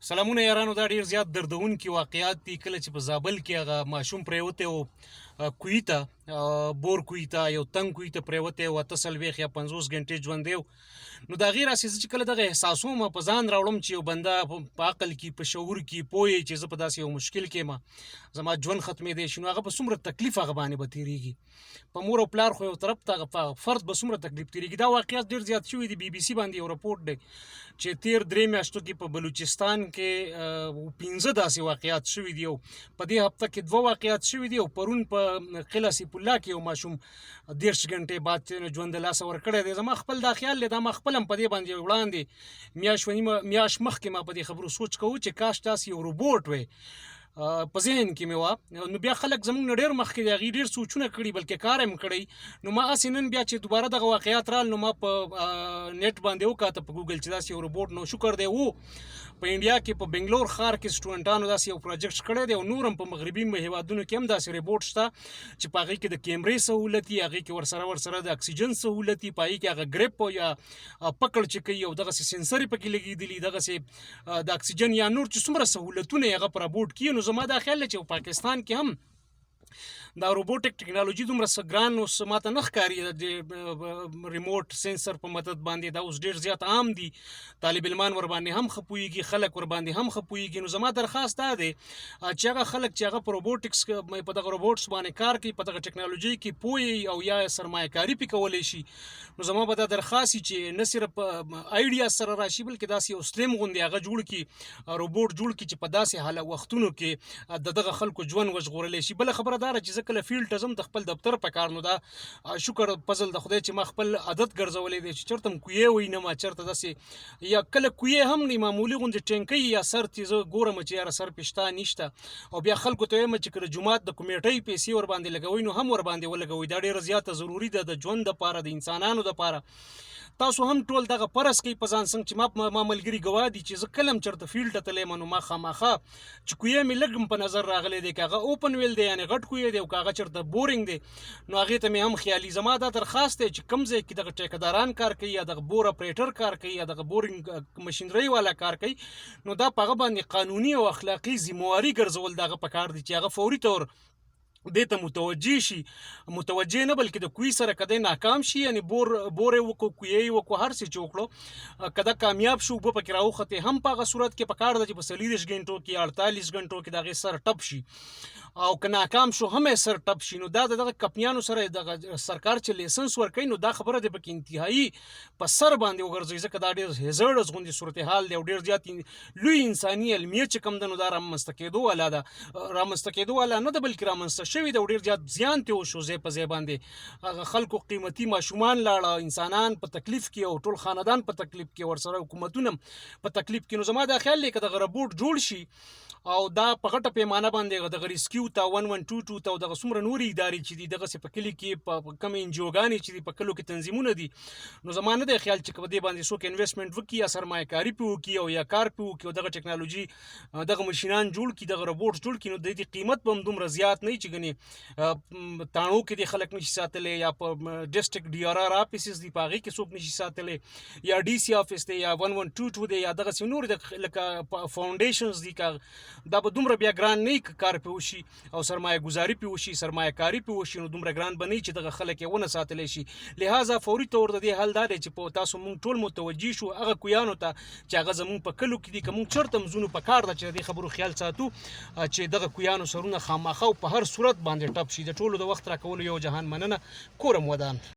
سلامونه یارانو، دا ډیر زیات دردونکي واقعات دي. کله چې په زابل کې هغه ماشوم پریوتی و کوی ته، بور کوی ته، یو تنګ کوی ته پریوتی و، 48 یا 50 ګنټې ژوندی و. نو د هغې راسې زه چې کله دغه احساسوم په ځان راوړم چې یو بنده په عقل کې، په شعور کې پوه چې زه په داسې یو مشکل کې یم، زما ژوند ختمېدی شي، نو هغه په څومره تکلیف هغه باندې به تېرېږي. په مور او پلار خو یو طرف ته، هغه فرد به څومره تکلیف تېرېږي. دا واقعیت ډېر زیات شوي دي. بي بي سي باندې یو رپورټ دی چې تیر 3 میاشتو کې په بلوچستان کې 5 داسې واقعیات شوي دي، او په دې هفته کې 2 واقعیات شوي دي، او پرون په قلعه سیف الله کې یو ماشوم 30 ګنټې بعد چې ژوند د لاسه ورکړی دی. زما خپل دا خیال دی، دا ما خپل هم په دې باندې وړاندې میاشت و نیمه میاشت مخکې ما په دې خبرو سوچ کوو چې کاش داسې یو روبوټ وی په ذهن کې مې وه. نو بیا خلک زمونږ نه ډېر مخکې دي، هغوی ډېر سوچونه کړي، بلکې کار هم کړی. نو ما هسې نن بیا چې دوباره دغه واقعیات رال، نو ما په نېټ باندې وکاته په ګوګل چې داسې یو روبوټ، نو شکر دی وو په انډیا کې په بنګلور ښار کې سټوډنټانو داسې یو پروجیکټ کړی دی، او نور هم په مغربي هېوادونو کې هم داسې روبوټ شته چې په هغې کې د کیمرې سهولت وي، هغې کې ورسره د اکسیجن سهولت وي، په هغې کې هغه ګریپ یا پکړ چې کوي او دغسې سنسر یې پکې لګېدلي، دغسې د اکسیجن یا نور چې څومره سهولتونه یې هغه په روبوټ کې. نو زما دا خیال دی چې په پاکستان کې هم دا روبوټک ټکنالوژي دومره څه ګران اوس ماته نه ښکاري. د ریموټ سنسر په مدد باندې دا اوس ډېر زیات عام دي، طالب علمان ور باندې هم ښه پوهېږي، خلک ور باندې هم ښه پوهېږي. نو زما درخواست دا دی چې هغه خلک چې هغه په روبوټکس، په دغه روبوټس باندې کار کوي، په دغه ټکنالوژي کې پوه او یا سرمایه کاري پې کولی شي، نو زما به دا درخواست چې نه صرف آیډیا سره راشي، بلکې داسې یو سلیم غوندې هغه جوړ کړي، روبوټ جوړ کړي چې په داسې حالت وختونو کې د دغه خلکو ژوند وژغورلی شي. بله خبره دا ده چې زه کله فیلډ ته ځم د خپل دفتر په کار، نو دا شکر فضل د خدای چې ما خپل عادت ګرځولی دی چې چېرته هم کویې وینم، چېرته داسې یا کله کویې هم نه، معمولي غوندې ټینکۍ یا سر چې زه ګورم چې یاره سر پې شته نشته، او بیا خلکو ته وایم چې که د جومات د کمیټۍ پیسې ورباندې لګوئ نو هم ورباندې ولګوئ، دا ډېره زیاته ضروري ده د ژوند دپاره، د انسانانو دپاره. تاسو هم ټول دغه فرض کوي په ځان څنګه چې ما ملګري ګواه دي چې زه کله هم چېرته فیلډ ته تللی یم، نو ما خامخا چې کویه مې لږ هم په نظر راغلی دی، که هغه اوپن ویل دی یعنې غټ کویه دی او که هغه چېرته بورینګ دی، نو هغې ته مې هم خیالي. زما دا درخواست دی چې کوم ځای کې دغه ټیکهداران کار کوي یا دغه بور اپریټر کار کوي یا دغه بورینګ مشینرۍ والا کار کوي، نو دا په هغه باندې قانوني او اخلاقي ذمهواري ګرځول دغه پکار دي چې هغه فوري طور دې ته متوجه شي، متوجه نه بلکې د کوی سره کده ناکام شي، یعنی بور وکړو، کوی وکړو، هر څه چې وکړو، کده کامیاب شو، وبه پکې راوخته، هم په هغه صورت کې پکار ده چې په 40 غنټو کې، 48 غنټو کې دغه سر ټپ شي، او که ناکام شو هم سر ټپ شي. نو دا دغه کمپنیانو سره دغه سرکار چې لیسنس ورکوي، نو دا خبره د پکې انتهایی په سر باندې وګرځي، ځکه دا ډېر هزارډس غوندې صورتحال دی او ډېر زیات لوی انساني المیه چې کوم ده نو دا رامنځته کېدو والا ده، رامنځته کېدو والا نه ده بلکې رامنځته شوې ده، او ډېر زیات زیان ترې وشو. ځای په ځای باندې هغه خلکو قیمتي ماشومان لاړه، انسانان په تکلیف کې او ټول خاندان په تکلیف کې، ورسره حکومتونه په تکلیف کې. نو زما دا خیال دی که دغه ربوټ جوړ شي او دا په غټه پیمانه باندې دغه ریسکیو ته، 1122 ته او دغه څومره نورې ادارې چې دي، دغسې په کلي کې په کومې انجیوګانې چې دي، په کلو کې تنظیمونه دي، نو زما نه دی خیال چې په دې باندې څوک انویسټمنټ وکړي یا سرمایه کاري پې وکړي او یا کار پې وکړي او دغه ټکنالوژي، دغه مشینان جوړ کړي، دغه روبوټ جوړ کړي، نو د دې قیمت به هم دومره زیات نه چې ګنې تاڼو کې دې خلک نشي ساتلی یا په ډیسټریکټ ډي آر آر آفیسز دي په هغې کې څوک نشي ساتلی یا ډي سي آفیس دی یا 1122 دی یا دغسې نور لکه فاونډیشنز دي، که دا به دومره بیا ګران نه که کار پې وشي او سرمایه ګذاري پې وشي، سرمایه کاري پې وشي، نو دومره ګران به نه چې دغه خلک یې ونه ساتلی شي. لهذا فوري طور د دې حل دا دی چې په تاسو مونږ ټول متوجه شو هغه کویانو ته چې هغه زمونږ په کلو کې دي. که مونږ چېرته هم ځو نو په کار ده چې د دې خبرو خیال ساتو چې دغه کویانو سرونه خامخا او په هر صورت باندې ټپ شي. د ټولو د وخت راکولو یو جهان مننه، کورم ودان.